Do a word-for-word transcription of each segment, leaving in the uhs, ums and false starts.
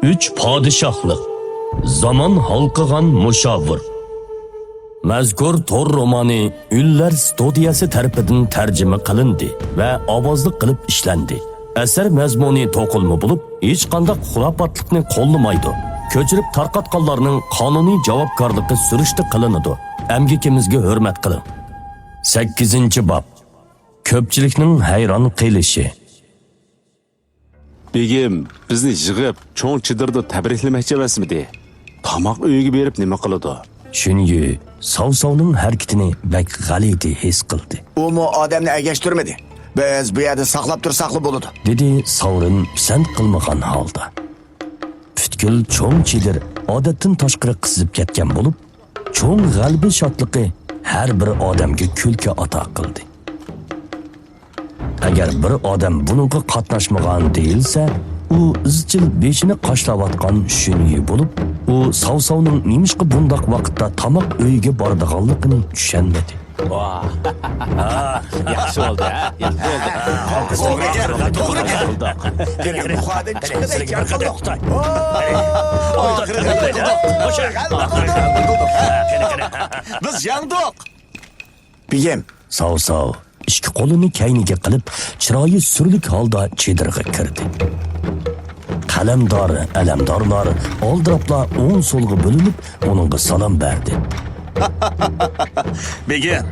ئۈچ پادىشاھلىق، زامان ھالقىغان مۇشاۋىر. مەزكۇر تور رومانى ئۈنلەر ستۇدىيەسى تەرىپىدىن تەرجىمە قىلىندى ۋە ئاۋازلىق قىلىپ ئىشلەندى. ئەسەر مەزمۇنى توقۇلما بولۇپ، ھېچقانداق خۇراپاتلىقنى قوللىمايدۇ. كۆچۈرۈپ تارقاتقانلارنىڭ قانۇنىي جاۋابكارلىقى سۈرۈشتە قىلىنىدۇ. ئەمگىكىمىزگە ھۆرمەت قىلىڭ. سەككىزىنچى باب. كۆپچىلىكنىڭ ھەيران قېلىشى. بېگىم، بىزنى يىغىپ، چوڭ چېدىردا تەبرىكلىمەكچى ئەمەسمىدى؟ تاماق ئۆيىگە بېرىپ نېمە قىلىدۇ؟ شۈنيۈ ساۋساۋنىڭ ھەرىكىتىنى بەك غەلىتە ھېس قىلدى. ئۇمۇ ئادەمنى ئەگەشتۈرمىدى. بىز بۇ يەردە ساقلاپ تۇرساقلا بولىدۇ، دېدى ساۋرىن پىسەنت قىلمىغان ھالدا. پۈتكۈل چوڭ چېدىر ئادەتتىن تاشقىرى قىزىپ كەتكەن بولۇپ، چوڭ غەلىبە شادلىقى ھەر بىر ئادەمگە كۈلكە ئاتا قىلدى. ئەگەر بىر ئادەم بۇنىڭغا قاتناشمىغان دېيىلسە، ئۇ ئىزچىل بېشىنى قاشلاۋاتقان شۈنيۈ بولۇپ، ئۇ ساۋساۋنىڭ نېمىشقا بۇنداق ۋاقىتتا تاماق ئۆيىگە بارىدىغانلىقىنى چۈشەنمىدى. ۋاھ. ياخشى بولدى، ھە؟ ياخشى بولدى. توغرا گەپ، توغرا گەپ. بۇخادىن چىققىنى ئىنكار قىلدۇق. بىز يەڭدۇق. بېگىم. ساۋساۋ ئىككى قولىنى كەينىگە قىلىپ، چىرايى سۈرلۈك ھالدا چېدىرغا كىردى. قەلەمدار، ئەلەمدارلار ئالدىراپلا ئوڭ-سولغا بۆلۈنۈپ، ئۇنىڭغا سالام بەردى. بېگىم،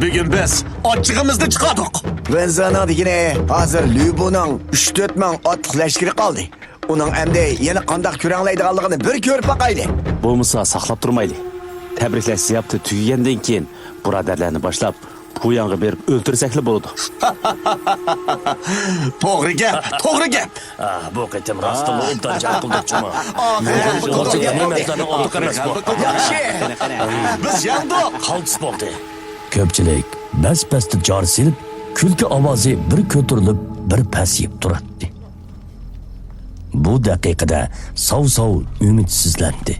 بۈگۈن بىز ئاچچىقىمىزنى چىقاردۇق. ۋېنزانىڭ دېگىنى، ھازىر لۈبۇنىڭ ئۈچ تۆت مىڭ ئاتلىق لەشكىرى قالدى. ئۇنىڭ ئەمدى يەنە قانداق كۆرەڭلەيدىغانلىقىنى بىر كۆرۈپ باقايلى. بولمىسا ساقلاپ تۇرمايلى. تەبرىكلەش زىياپىتى تۈگىگەندىن كېيىن، بۇرادەرلەرنى باشلاپ، پۇياڭغا بېرىپ ئۆلتۈرسەكلا بولىدۇ. توغرا گەپ، توغرا گەپ. ئا، بۇ قېتىم راستتىنلا ئوبدان جەڭ قىلدۇق جۇما. ئاخىرى بۇ غەلىبە قىلدۇق. غەنىيمەتلەرنى ئالدۇق ئەمەسمۇ؟ ياخشى. بىز يەڭدۇق. قالتىس بولدى. كۆپچىلىك بەس-بەستە جار سېلىپ، كۈلكە ئاۋازى بىر كۆتۈرۈلۈپ، بىر پەسىيىپ تۇراتتى. بۇ دەقىقىدە ساۋساۋ ئۈمىدسىزلەندى.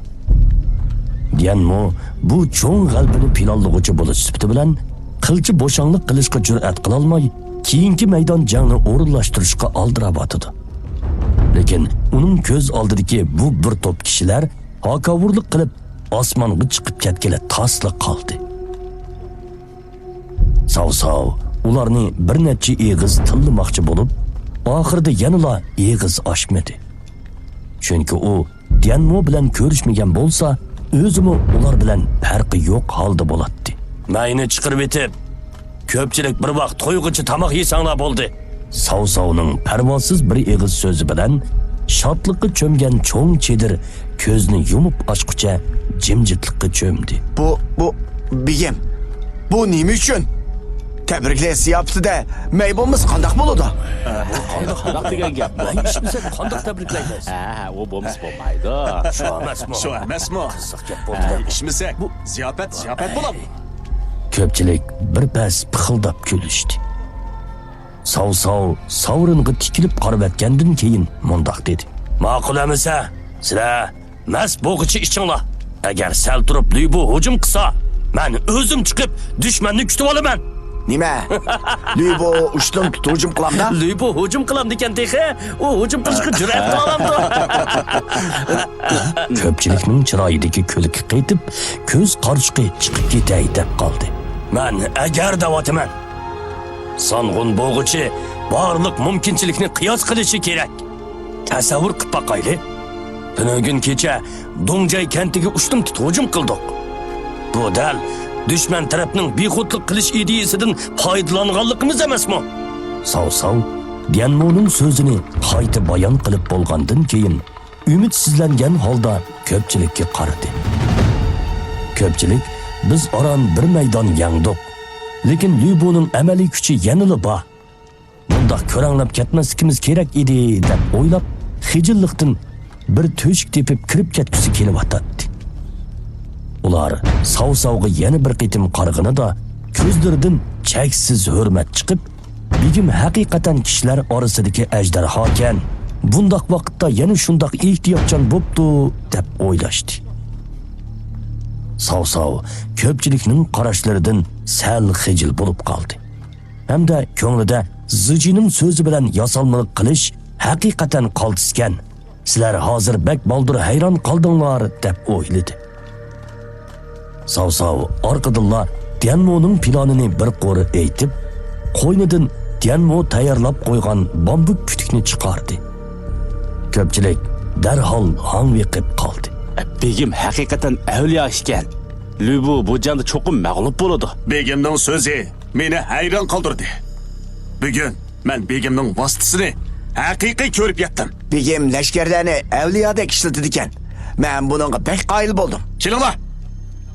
ديەنمو بۇ چوڭ غەلىبىنى پىلانلىغۇچى بولۇش سۈپىتى بىلەن قىلچە بوشاڭلىق قىلىشقا جۈرئەت قىلالماي، كېيىنكى مەيدان جەڭنى ئورۇنلاشتۇرۇشقا ئالدىراۋاتىدۇ. لېكىن ئۇنىڭ كۆز ئالدىدىكى بۇ بىر توپ كىشىلەر ھاكاۋۇرلۇق قىلىپ، ئاسمانغا چىقىپ كەتكىلى تاسلا قالدى. ساۋساۋ ئۇلارنى بىر نەچچە ئېغىز تىللىماقچى بولۇپ، ئاخىرىدا يەنىلا ئېغىز ئاچمىدى. چۈنكى ئۇ ديەنمو بىلەن كۆرۈشمىگەن بولسا، ئۆزىمۇ ئۇلار بىلەن پەرقى يوق ھالدا بولاتتى. مەينى چىقىرىۋېتىپ، كۆپچىلىك بىر ۋاق تويغىچە تاماق يېسەڭلار بولدى. ساۋساۋنىڭ پەرۋاسىز بىر ئېغىز سۆزى بىلەن شادلىققا چۆمگەن چوڭ چېدىر كۆزنى يۇمۇپ ئاچقۇچە جىمجىتلىققا چۆمدى. بۇ، بۇ، بېگىم، بۇ نېمە ئۈچۈن؟ تەبرىكلەش زىياپىتىدە مەي بولمىسا قانداق بولىدۇ؟ قانداق، قانداق دېگەن گەپ؟ مەي ئىچمىسەك قانداق تەبرىكلەيمىز؟ ھە، ھە، ئۇ بولمىسا بولمايدۇ. شۇ ئەمەسمۇ؟ شۇ ئەمەسمۇ؟ قىزىق گەپ بولدى. ھە، ئىچمىسەك، بۇ زىياپەت، زىياپەت بولامدۇ؟ كۆپچىلىك بىر پەس پىخىلداپ كۈلۈشتى. ساۋساۋ ساۋرىنغا تىكىلىپ قارىۋەتكەندىن كېيىن مۇنداق دېدى. ماقۇل ئەمىسە، سىلەر مەست بولغۇچە ئىچىڭلار. ئەگەر سەل تۇرۇپ لۈبۇ ھۇجۇم قىلسا، مەن ئۆزۈم چىقىپ دۈشمەننى كۈتۈۋالىمەن. نېمە؟ لۈبۇ ئۇشتۇمتۇت ھۇجۇم قىلامدا؟ لۈبۇ ھۇجۇم قىلامدىكەن تېخى، ئۇ ھۇجۇم قىلىشقا جۈرئەت قىلالامدۇ؟ كۆپچىلىكنىڭ چىرايىدىكى كۈلكە قېتىپ، كۆز قارىچۇقى چىقىپ كېتەي دەپ قالدى. مەن ئەگەر دەۋاتىمەن. سانغۇن بوغۇچى بارلىق مۇمكىنچىلىكنى قىياس قىلىشى كېرەك. تەسەۋۋۇر قىپ باقايلى. تۈنۈگۈن كېچە دۇڭجەي كەنتىگە ئۇشتۇمتۇت ھۇجۇم قىلدۇق. بۇ دەل دۈشمەن تەرەپنىڭ بىخۇدلۇق قىلىش ئىدىيىسىدىن پايدىلانغانلىقىمىز ئەمەسمۇ؟ ساۋساۋ ديەنمونىڭ سۆزىنى قايتا بايان قىلىپ بولغاندىن كېيىن، ئۈمىدسىزلەنگەن ھالدا كۆپچىلىككە قارىدى. كۆپچىلىك، بىز ئاران بىر مەيدان يەڭدۇق. لېكىن لۈبۇنىڭ ئەمەلىي كۈچى يەنىلا بار. بۇنداق كۆرەڭلەپ كەتمەسلىكىمىز كېرەك ئىدى، دەپ ئويلاپ، خىجىللىقتىن بىر تۆشۈك تېپىپ كىرىپ كەتكۈسى كېلىۋاتاتتى. ئۇلار ساۋساۋغا يەنە بىر قېتىم قارىغىنىدا، كۆزلىرىدىن چەكسىز ھۆرمەت چىقىپ، بېگىم ھەقىقەتەن كىشىلەر ئارىسىدىكى ئەجدىھاكەن، بۇنداق ۋاقىتتا يەنە شۇنداق ئېھتىياتچان بوپتۇ، دەپ ئويلاشتى. ساۋساۋ كۆپچىلىكنىڭ قاراشلىرىدىن سەل خىجىل بولۇپ قالدى. ھەمدە كۆڭلىدە زىجىنىڭ سۆزى بىلەن ياسالمىلىق قىلىش ھەقىقەتەن قالتىسكەن. سىلەر ھازىر بەك بالدۇر ھەيران قالدىڭلار، دەپ ئويلىدى. ساۋساۋ ئارقىدىنلا ديەنمونىڭ پىلانىنى بىر قۇر ئېيتىپ، قوينىدىن ديەنمو تەييارلاپ قويغان بامبۇك پۈتۈكنى چىقاردى. كۆپچىلىك دەرھال ھاڭۋېقىپ قالدى. بېگىم ھەقىقەتەن ئەۋلىيا ئىكەن. لۈبۇ بۇ جەڭدە چوقۇم مەغلۇپ بولىدۇ. بېگىمنىڭ سۆزى مېنى ھەيران قالدۇردى. بۈگۈن مەن بېگىمنىڭ ۋاسىتىسىنى ھەقىقىي كۆرۈپ يەتتىم. بېگىم لەشكەرلەرنى ئەۋلىيادەك ئىشلىتىدىكەن. مەن بۇنىڭغا بەك قايىل بولدۇم. كېلىڭلار!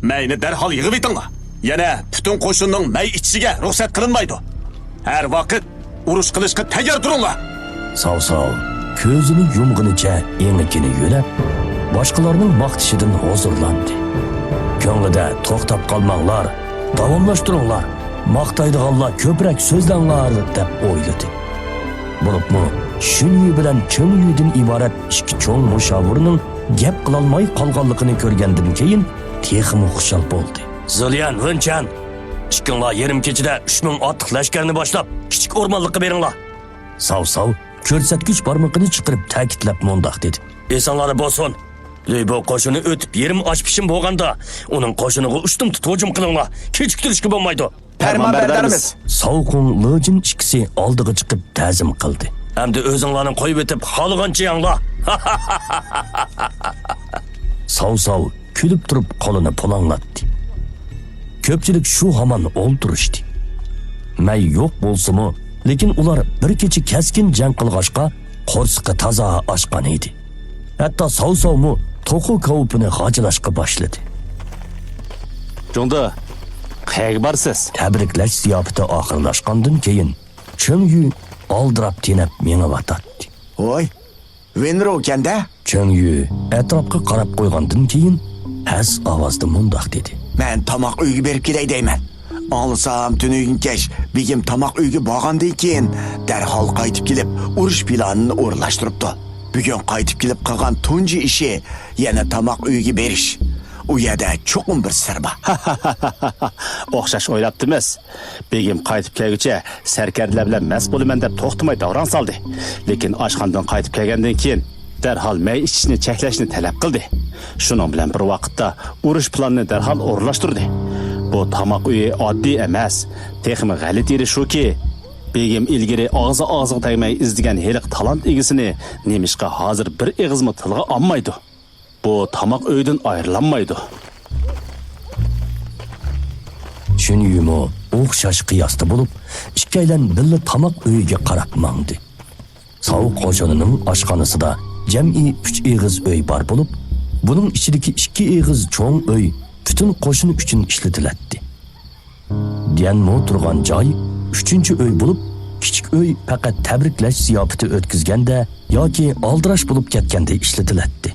مەينى دەرھال يىغىۋېتىڭلار. يەنە پۈتۈن قوشۇننىڭ مەي ئىچىشىگە رۇخسەت قىلىنمايدۇ. ھەر ۋاقىت ئۇرۇش قىلىشقا تەييار تۇرۇڭلار! ساۋساۋ كۆزىنى يۇمغىنىچە ئېڭىكىنى يۆلەپ، باشقىلارنىڭ ماختىشىدىن ھۇزۇرلاندى. كۆڭلىدە، توختاپ قالماڭلار، داۋاملاشتۇرۇڭلار، ماختايدىغانلار كۆپرەك سۆزلەڭلار، دەپ ئويلىدى. بولۇپمۇ شۈنيۈ بىلەن چېڭيۈدىن ئىبارەت ئىككى چوڭ مۇشاۋىرنىڭ گەپ قىلالماي قالغانلىقىنى كۆرگەندىن كېيىن تېخىمۇ خۇشال بولدى. زېليەن، ۋېنچەن، ئىككىڭلار يېرىم كېچىدە ئۈچ مىڭ ئاتلىق لەشكەرنى باشلاپ، كىچىك ئورمانلىققا بېرىڭلار. ساۋساۋ كۆرسەتكۈچ بارمىقىنى چىقىرىپ تەكىتلەپ مۇنداق دېدى. ئېسىڭلاردا بولسۇن، لۈبۇ قوشۇنى ئۆتۈپ يېرىم ئاچ پېشىم بولغاندا، ئۇنىڭ قوشۇنىغا ئۇشتۇمتۇت ھۇجۇم قىلىڭلار. كېچىكتۈرۈشكە بولمايدۇ. پەرمانبەردارمىز. ساۋخۇڭ، لېجىن ئىككىسى ئالدىغا چىقىپ تەزىم قىلدى. ئەمدى ئۆزۈڭلارنى قويۇۋېتىپ، خالىغانچە يەڭلار. ساۋساۋ كۈلۈپ تۇرۇپ قولىنى پۇلاڭلاتتى. كۆپچىلىك شۇ ھامان ئولتۇرۇشتى. مەي يوق بولسىمۇ، لېكىن ئۇلار بىر كېچە كەسكىن جەڭ قىلغاچقا، قورسىقى تازا ئاچقان ئىدى. ھەتتا ساۋساۋمۇ توخۇ كاۋىپىنى غاجىلاشقا باشلىدى. جۇڭدې، قەيەرگە بارىسىز؟ تەبرىكلەش زىياپىتى ئاخىرلاشقاندىن كېيىن، چېڭيۈ ئالدىراپ تېنەپ مېڭىۋاتاتتى. ۋوي، ۋېنرۇكەن-دە! چېڭيۈ ئەتراپقا قاراپ قويغاندىن كېيىن، پەس ئاۋازدا مۇنداق دېدى. مەن تاماق ئۆيگە بېرىپ كېلەي دەيمەن. ئاڭلىسام، تۈنۈگۈن كەچ بېگىم تاماق ئۆيگە بارغاندىن كېيىن، دەرھال قايتىپ كېلىپ، ئۇرۇش پىلانىنى ئورۇنلاشتۇرۇپتۇ. بۈگۈن قايتىپ كېلىپ قىلغان تۇنجى ئىشى يەنە تاماق ئۆيگە بېرىش. ئۇ يەردە چوقۇم بىر سىر بار. ئوخشاش ئويلاپتىمىز. بېگىم قايتىپ كەلگۈچە سەركەردىلەر بىلەن مەست بولىمەن دەپ توختىماي داۋراڭ سالدى. لېكىن ئاشخانىدىن قايتىپ كەلگەندىن كېيىن دەرھال مەي ئىچىشنى چەكلەشنى تەلەپ قىلدى. شۇنىڭ بىلەن بىر ۋاقىتتا ئۇرۇش پىلانىنى دەرھال ئورۇنلاشتۇردى. بۇ تاماق ئۆيى ئاددىي ئەمەس. تېخىمۇ غەلىتە يېرى شۇكى، بېگىم ئىلگىرى ئاغزى ئاغزىغا تەگمەي ئىزدىگەن ھېلىقى تالانت ئىگىسىنى نېمىشقا ھازىر بىر ئېغىزمۇ تىلغا ئالمايدۇ؟ بۇ تاماق ئۆيىدىن ئايرىلالمايدۇ. شۈنيۈمۇ ئوخشاش قىياستا بولۇپ، ئىككىيلەن بىللە تاماق ئۆيىگە قاراپ ماڭدى. ساۋ قوشۇنىنىڭ ئاشخانىسىدا جەمئىي ئۈچ ئېغىز ئۆي بار بولۇپ، بۇنىڭ ئىچىدىكى ئىككى ئېغىز چوڭ ئۆي پۈتۈن قوشۇن ئۈچۈن ئىشلىتىلەتتى. ديەنمو تۇرغان جاي ئۈچىنچى ئۆي بولۇپ، كىچىك ئۆي پەقەت تەبرىكلەش زىياپىتى ئۆتكۈزگەندە ياكى ئالدىراش بولۇپ كەتكەندە ئىشلىتىلەتتى.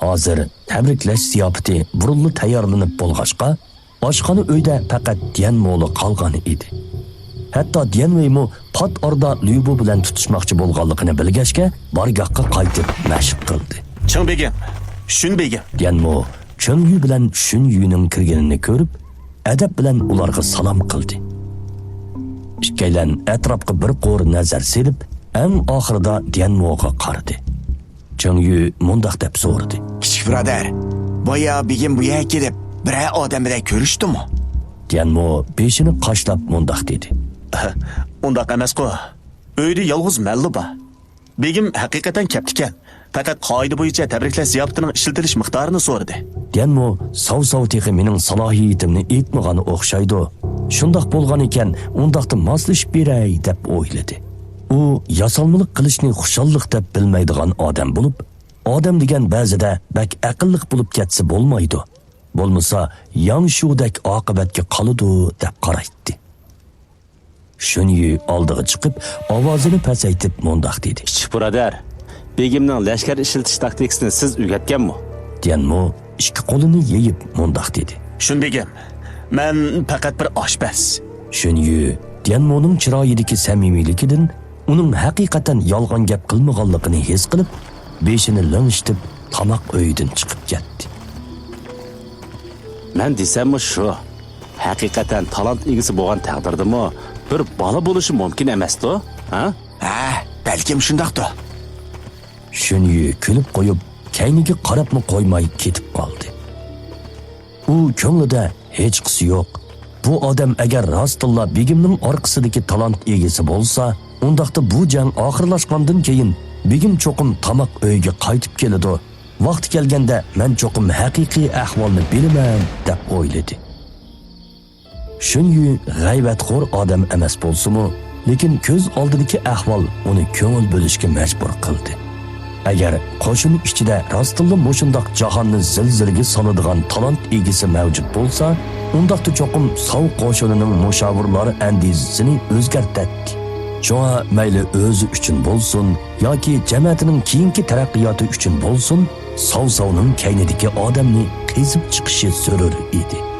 ھازىر تەبرىكلەش زىياپىتى بۇرۇنلا تەييارلىنىپ بولغاچقا، ئاشخانا ئۆيدە پەقەت ديەنمولا قالغان ئىدى. ھەتتا ديەنۋېيمۇ پات ئارىدا ليۇبۇ بىلەن تۇتۇشماقچى بولغانلىقىنى بىلگەچكە، بارگاھقا قايتىپ مەشىق قىلدى. چېڭ بېگىم، شۈن بېگىم. ديەنمو چېڭيۈ بىلەن شۈنيۈنىڭ كىرگىنىنى كۆرۈپ، ئەدەپ بىلەن ئۇلارغا سالام قىلدى. ئىككىيلەن ئەتراپقا بىر قۇر نەزەر سېلىپ، ئەڭ ئاخىرىدا ديەنموغا قارىدى. چېڭيۈ مۇنداق دەپ سورىدى. كىچىك بۇرادەر، بايا بېگىم بۇ يەرگە كېلىپ، بىرەر ئادەم بىلەن كۆرۈشتىمۇ؟ ديەنمو بېشىنى قاشلاپ مۇنداق دېدى. ئۇنداق ئەمەسقۇ. ئۆيدە يالغۇز مەنلا بار. بېگىم ھەقىقەتەن كەپتىكەن. پەقەت قائىدە بويىچە تەبرىكلەش زىياپىتىنىڭ ئىشلىتىلىش مىقدارىنى سورىدى. ديەنمو ساۋساۋ تېخى مېنىڭ سالاھىيىتىمنى ئېيتمىغان ئوخشايدۇ. شۇنداق بولغانىكەن، ئۇنداقتا ماسلىشىپ بېرەي دەپ ئويلىدى. ئۇ ياسالمىلىق قىلىشنى خۇشاللىق دەپ بىلمەيدىغان ئادەم بولۇپ، ئادەم دېگەن بەزىدە بەك ئەقىللىق بولۇپ كەتسە بولمايدۇ. بولمىسا ياڭ شۇدەك ئاقىۋەتكە قالىدۇ دەپ قارايتتى. شۈنيۈ ئالدىغا چىقىپ، ئاۋازىنى پەسەيتىپ مۇنداق دېدى. كىچىك بۇرادەر، بېگىمنىڭ لەشكەر ئىشلىتىش تاكتىكىسىنى سىز ئۆگەتكەنمۇ؟ ديەنمو ئىككى قولىنى يېيىپ مۇنداق دېدى. شۈن بېگىم، مەن پەقەت بىر ئاشپەز. شۈنيۈ ديەنمونىڭ چىرايىدىكى سەمىمىيلىكىدىن ئۇنىڭ ھەقىقەتەن يالغان گەپ قىلمىغانلىقىنى ھېس قىلىپ، بېشىنى لىڭشىتىپ تاماق ئۆيىدىن چىقىپ كەتتى. مەن دېسەممۇ شۇ. ھەقىقەتەن تالانت ئىگىسى بولغان تەقدىردىمۇ بىر بالا بولۇشى مۇمكىن ئەمەستۇ؟ ھە؟ ھە، بەلكىم شۇنداقتۇ. شۈنيۈ كۈلۈپ قويۇپ، كەينىگە قاراپمۇ قويماي كېتىپ قالدى. ئۇ كۆڭلىدە، ھېچقىسى يوق، بۇ ئادەم ئەگەر راستتىنلا بېگىمنىڭ ئارقىسىدىكى تالانت ئىگىسى بولسا، ئۇنداقتا بۇ جەڭ ئاخىرلاشقاندىن كېيىن بېگىم چوقۇم تاماق ئۆيىگە قايتىپ كېلىدۇ. ۋاقتى كەلگەندە مەن چوقۇم ھەقىقىي ئەھۋالنى بىلىمەن، دەپ ئويلىدى. شۈنيۈ غەيۋەتخور ئادەم ئەمەس بولسىمۇ، لېكىن كۆز ئالدىدىكى ئەھۋال ئۇنى كۆڭۈل بۆلۈشكە مەجبۇر قىلدى. ئەگەر قوشۇن ئىچىدە راستتىنلا مۇشۇنداق جاھاننى زىلزىلىگە سالىدىغان تالانت ئىگىسى مەۋجۇت بولسا، ئۇنداقتا چوقۇم ساۋ قوشۇنىنىڭ مۇشاۋىرلار ئەندىزىسىنى ئۆزگەرتەتتى. شۇڭا مەيلى ئۆزى ئۈچۈن بولسۇن ياكى جەمەتىنىڭ كېيىنكى تەرەققىياتى ئۈچۈن بولسۇن، ساۋ-ساۋنىڭ كەينىدىكى ئادەمنى قېزىپ چىقىشى زۆرۈر ئىدى.